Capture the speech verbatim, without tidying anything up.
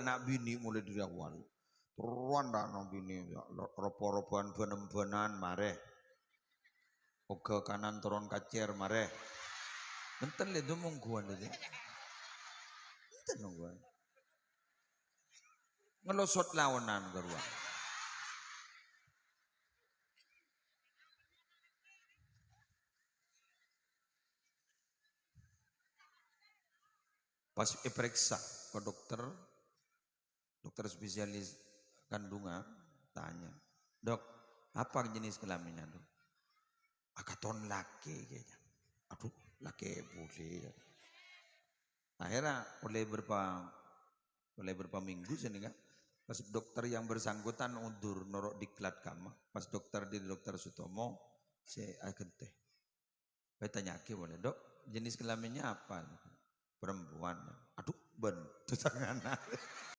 Ana' binè' molaè dâri awal. Terro ana' binè', ya, ropa-ropa'an bân-embânan, marè. Oghâ kanan toron kacèr, marè. Enten lè, dhu mongghuwân, dhu. Enten mongghuwân. Ngelosot laonan karowa. Pas èparèksa ka dokter, dokter spesialis kandungan, tanya, "Dok, apa jenis kelaminnya, Dok?" "Akaton lakè, kayaknya." "Aduh, lakè polè," ya. Akhirnya, oleh berapa, oleh berapa minggu sini kan, pas dokter yang bersangkutan udur noro' diklat kamma, pas dokter di dokter Sutomo, sè agentè. Saya tanya'aghi polè, "Dok, jenis kelaminnya apa?" "Perempuan." "Aduh, bân." Terus tangan.